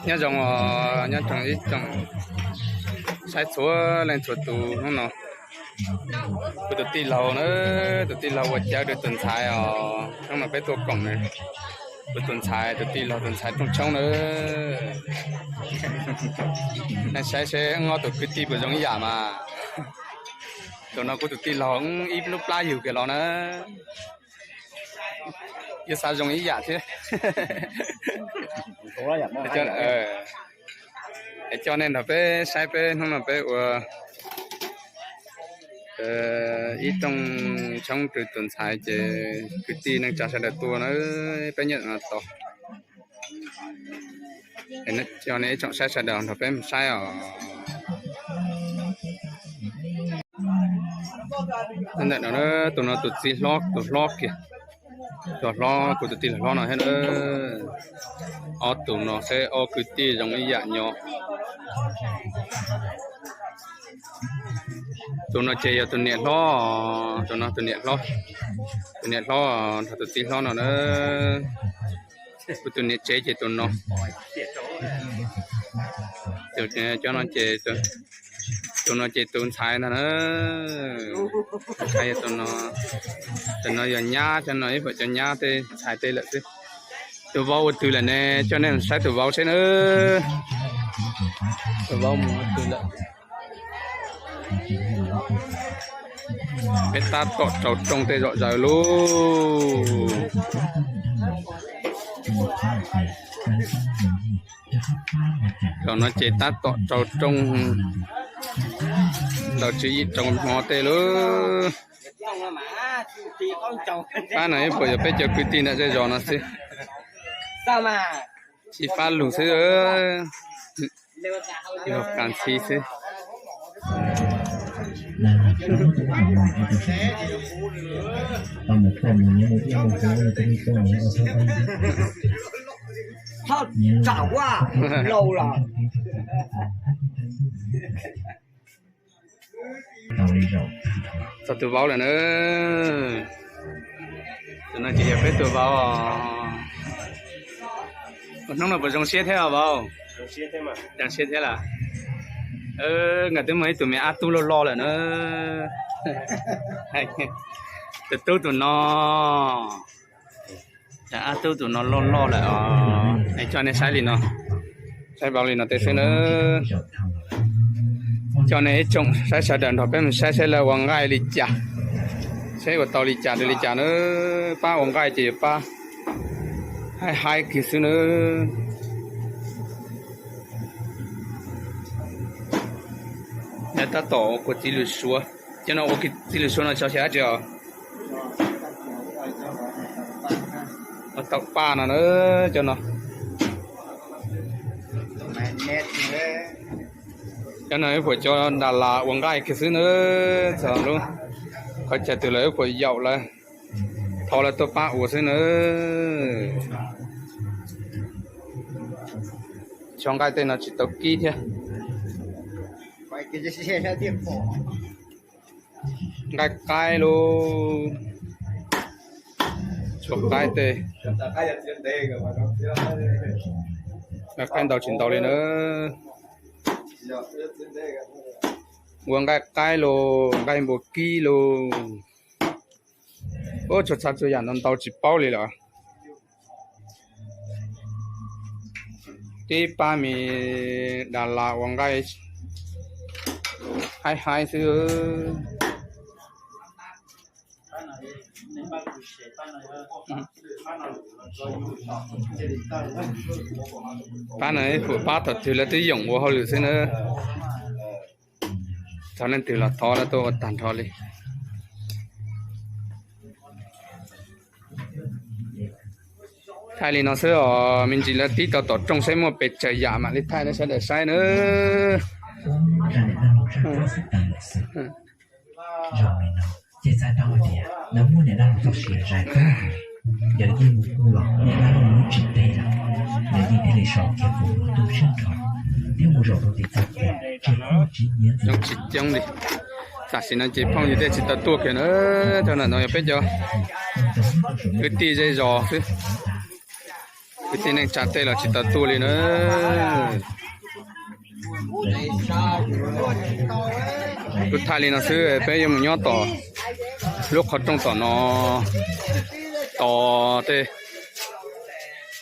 Nyob zoo os, nyob zoo ib tsoom saib txhua leej txhua tus hnub no. Kuv tus tij laug na, tus tij laug ua cawv rau tus ntxhais os, hnub no peb tuaj koom na. Kuv tus ntxhais, tus tij laug tus ntxhais Tooj Tshoob na. Nej saib seb wb ob tus kwv tij puas zoo ib yam mas. Tus no kuv tus tij laug ib lub plab yug kiag los na. Yuav xav zoo ib yam thiab. Es coj nej nrog peb saib peb hnub no peb ua ib rooj tshoob rau tus ntxhais ces kwv tij neej tsa sawv daws tuaj na, peb nyob no tos. Coj nej ib tsoom saib sawv daws nrog peb mus saib os. Ntawm no tus no tus txiv hlob, tus hlob kiag, tus hlob, kuv tus tij laug hlob no thiab na. Ob tus no seb ob kwv tij zoo ib yam nyob. Tus no ces yog tus niam hlob, tus no tus niam hlob, tus niam hlob nrog tus txiv hlob no na. Kuv tus niam tsev ces tus no, cov no ces, tus no ces tus ntxhais no na. Tus ntxhais yog tus no, tus no yog nyab, cov no ib puas cov nyab tej ntxhais tej lawm xwb. Tus vauv ua twg lawm ne? Coj nej mus saib tus vauv seb na. Tus vauv mus ua twg lawm. Peb tab tom rau rooj tej zom zaws lauj. Zaum no ces tab tom rau rooj, ntaus tswv yim rau hmo tej lauj. Pab no ib puas yog peb cov kwv tij ntawm zej zos no xwb. Tsis pab lug xwb, yog kas ntxhi xwb. Txog tus vauv lawm na. Tus no ces yog peb tus vauv. Hnub no puas zoo siab thiab vauv? Zoo siab thiab lawm. Nkawd twb muaj ib tug me ab tub loj loj lawm na. Tus tub tus no, ab tub tus no loj loj lawm os. Coj nej saib li no, saib vauv li no tej xwb na. Coj nej ib tsoom saib sawv daws nrog peb mus saib saib lawv ua nqaij li cas, saib ua tau li cas rau li cas na. Pab ua nqaij ces yuav pab haib haib kiag xwb na. Tab tom ua txiv lws suav, cov no ua txiv lws suav no tso xyov dab tsi os. Ua tau paj no na, cov no. Cov no ib puas cov Das Las ua nqaij kiag xwb na. Txog lub qhov chaw twg lawv ib puas yaum lawv, thov lawv tuaj pab ua xwb na. Tshuav nqaij tej no tsis tau kib thiab. Nqaij qaib lauj, tshuav qaib tej. Nqaij qaib ntau tsis ntau li na. Ua nqaij qaib lauj, nqaij npua kib lauj. Ub, tshuav txhua txhua yam ntau ntau tsis paub li lawm. Tib pab me Das Las ua nqaij haib haib xwb. Pab no ib puas pab thaum twg lawv twb yoom ua hauj lwm xwb na. Thov leej twg los thov lawv tuaj ua tag nrho li. Thaij li no xwb os, me ntsis lawv tib tau tom rooj saib muaj pes tsawg yam mam li thaij nej sawv daws saib na. Zoo tsis coob li. Tam sim no ces phooj ywg tej tsis tau tuaj kiag na, cov ntawm no yog peb cov kwv tij zej zos xwb. Kwv tij neej tsa tej los tsis tau tuaj li na. Kuv thaij li no xwb, peb yuav mus nyob tom lub qhov rooj tom no tos tej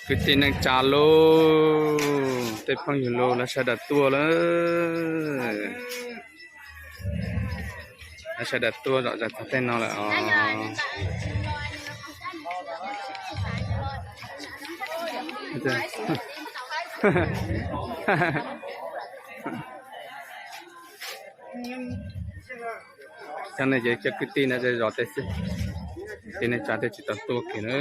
kwv tij neej tsa lauj, tej phooj ywg lauj, lawv sawv daws tuaj lawm. Lawv sawv daws tuaj zom zaws txog tej no lawm os. Cov no ces cov kwv tij no zej zos tej xwb, kwv tij neej tsa tej tsis tau tuaj kiag na.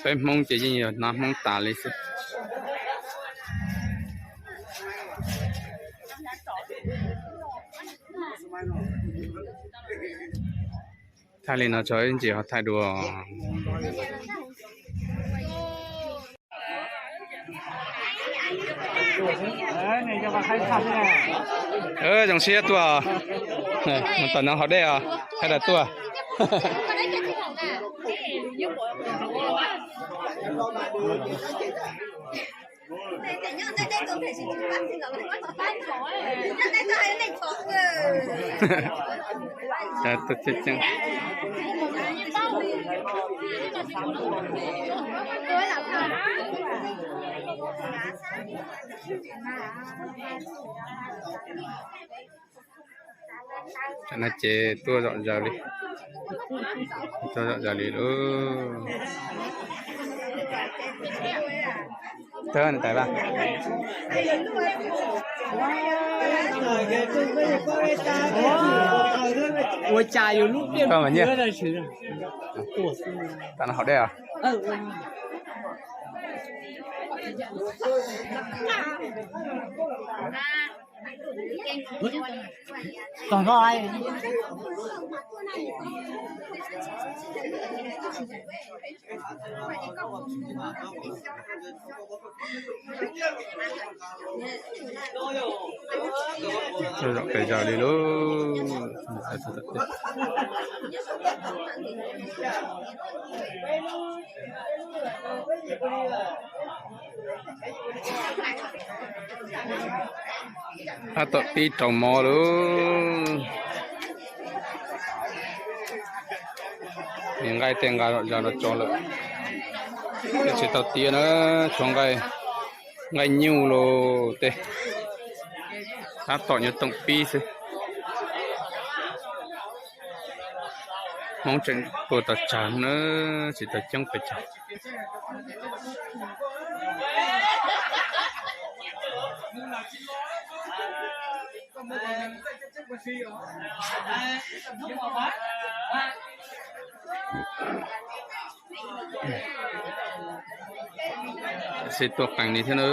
Peb Hmoob ces yeej yog hnav Hmoob tas li xwb. Thaij li no tso ib ntsis ho thaij dua. Zoo siab tuaj, mus tom no haus dej os, sawv daws tuaj. Tam no ces tuaj zom zaws li, tuaj zom zaws li lauj. Ua cas yus lub pliaj mas nyiaj. Tam no haus dej os. Tuaj zom pes zaws li lauj. Tab tom pib rau mov lauj. Nqaij tej nqa zom zaws los tso lawm. Tsis tau tiav na, tshuav nqaij nyuj los tej. Tab tom nyuag toom pib xwb. Hmoob tseem tuaj tau tsawg na, tsis tau coob pes tsawg. Xij tuaj qees li thiab na.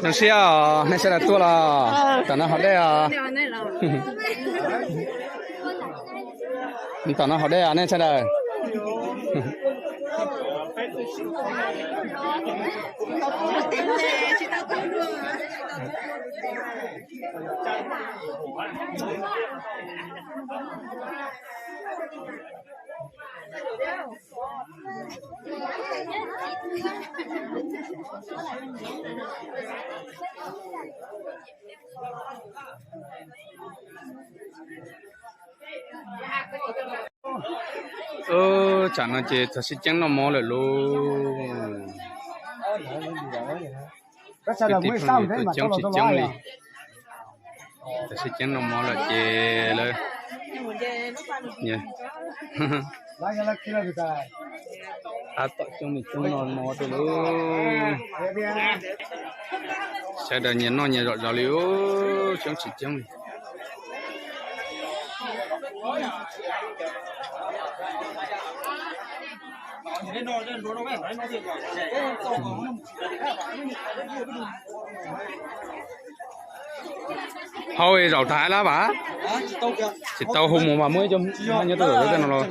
Zoo siab os, nej sawv daws tuaj los tom no haus dej os. Tom no haus dej os nej sawv daws. Tsam no ces txog sib ceeb noj mov lawm lauj. Kwv tij phooj ywg tuaj coob tsis coob li. Txog sib ceeb noj mov lawm ces lawv tab tom coob li coob noj mov tej lauj. Sawv daws nyias noj nyias zom zaws li, coob tsis coob li. Hau zaum tag lab vas, tsis tau hu mus mas muaj ib co nyob rau tej no los.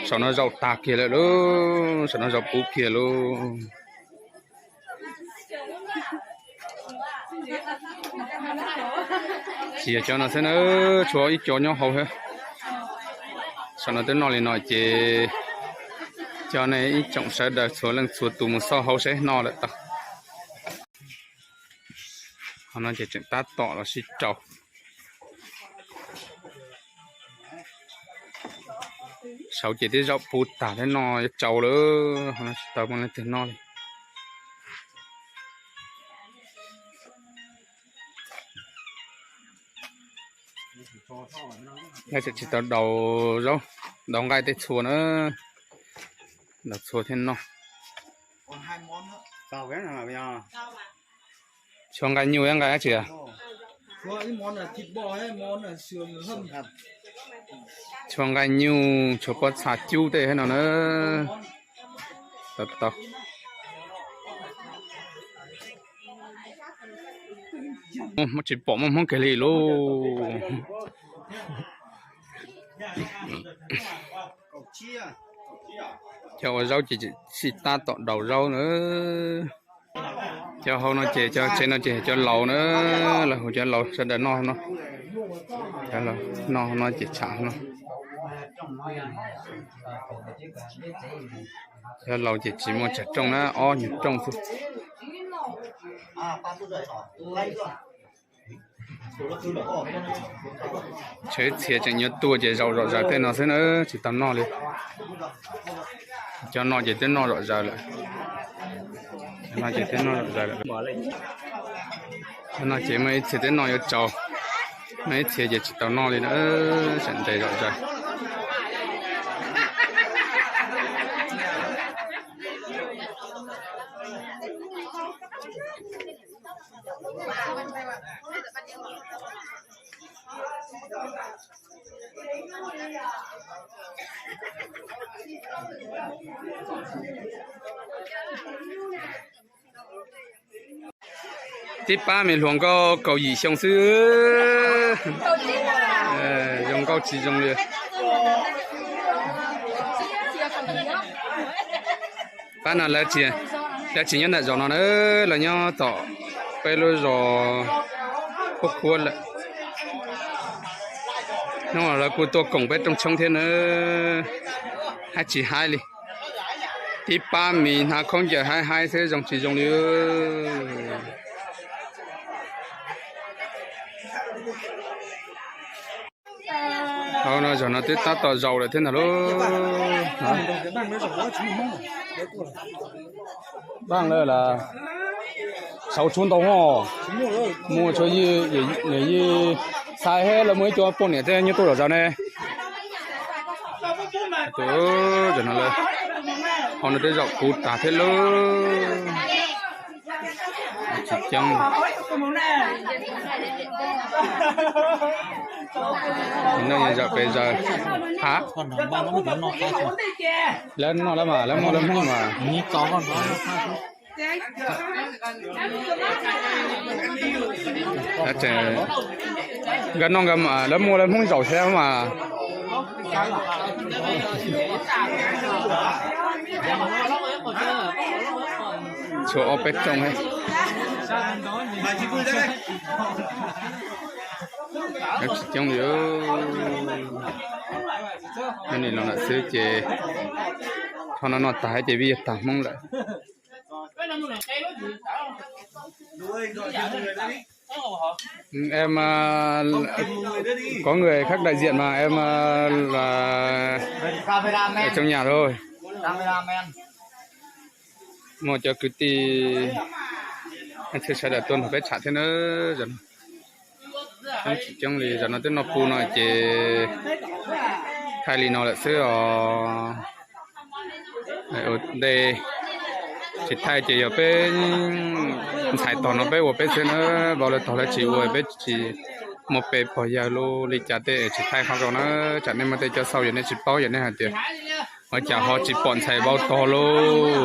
Saum no zaum tag kiag lawm lauj, saum no zaum puv kiag lauj. Tsis yog cov no xwb na, tshuav ib co nyob hauv thiab. Saum no twb noj li no ces coj nej ib tsoom sawv daws txhua leej txhua tus mus xauj hauv seb noj lawm tau. Qhov no ces tseem tab tom los sib rau. Saud ces twb zaum puv tag thiab, noj yuav tsau lawm, qhov no tsis tau muaj leej twg noj li. Nqaij tseem tsis tau daus zaub, daus nqaij tej txhua na, daus txhua thiaj noj. Tshuav nqaij nyuj thiab nqaij dab tsi? Tshuav nqaij nyuj, tshuav pob txha cub tej thiab no na. Tau, tau. Tsis pom muaj Hmoob kiag li lauj. Cov ua zaub ces sib tab tom daus zaub na. Cov hauv no ces cov tsev no ces cov laus na, lawv hu cov laus sawv daws noj no. Cov laus noj no ces tsham no. Cov laus ces tsis muaj tsawg rooj na, ob nyuag rooj xwb. Tshuav ib txhia tseem yuav tuaj ces zaum zom zaws tej no xwb na, tsis tau noj li. Cov no ces twb noj zom zaws lawm. Cov no ces twb noj zom zaws lawm. Cov no ces muaj ib txhia twb noj yuav tsaus, muaj ib txhia ces tsis tau noj li na, tseem nres zom zaws. Tib pab me hluas nkauj kaum yim xyoo xwb, zoo nkauj tsis zoo li. Pab no lawv tsis nyob ntawm zos no na, lawv nyob tom peb lub zos Pub Khuab lawm. Hnub no lawv kuj tuaj koom peb rooj tshoob thiab na, haib tsis haib li. Tib pab mis hnav khaub ncaws haib haib xwb, zoo tsis zoo li. Hauv no zog no twb tab tom zaum lawm thiab ntag lauj. Npaj lawm las, sauv tshuaj ntau hos. Muaj tshuaj yij, yij xaiv thiab, lawv muaj ib co poj niam thiab nyob tuaj zom zaws ne. Tus, hauv no twb zaum puv tag thiab lauj. Tsis coob. No zaum pes zaws. Ha? Lawv noj lawm mas, lawv muaj lawv Hmoob mas. Nkawd noj nkawd mas, lawv muaj lawv Hmoob zaum thiab mas. Tshuav ob peb rooj thiab. Tsis coob li. Nyob li no lawm xwb ces thaum no noj tag ces vij yog tag Hmoob lawm. Em, có người khác đại diện mà em, là ở trong nhà thôi. Muaj cov kwv tij thiab sawv daws tuaj nrog peb tsham thiab na. Tsis coob li, zaum no twb noj puv no ces thaij li no lawm xwb os. Ua ntej tsis thaij ces yog peb ntxhais tog no peb ua peb xwb na, vauv lawv tog lawv tsis ua peb tsis muaj pes pog yawg lub li cas tej tsis thaij qhov zoo na. Tsam nej muaj tej cov xauj yog nej tsis paub yog nej hais tias ua cas ho tsis pom ntxhais vauv tog lauj.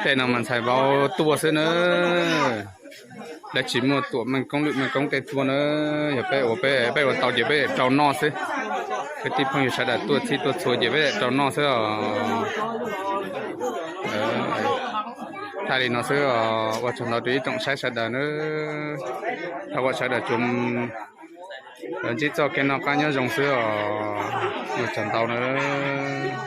Tej no mas ntxhais vauv tuaj xwb na. Lawv tsis muaj tuam meej koob lwm meej koob tej tuaj na. Yog peb ua peb, peb ua tau ces peb rau noj xwb. Kwv tij phooj ywg sawv daws tuaj txhij tuaj txhua ces peb rau noj xwb os. Thaij li no xwb os, ua tsaug ntau rau ib tsoom saib sawv daws nawb. Thov kom sawv daws tsuas ntsib txoj kev noj qab nyob zoo xwb os. Ua tsaug ntau nawb.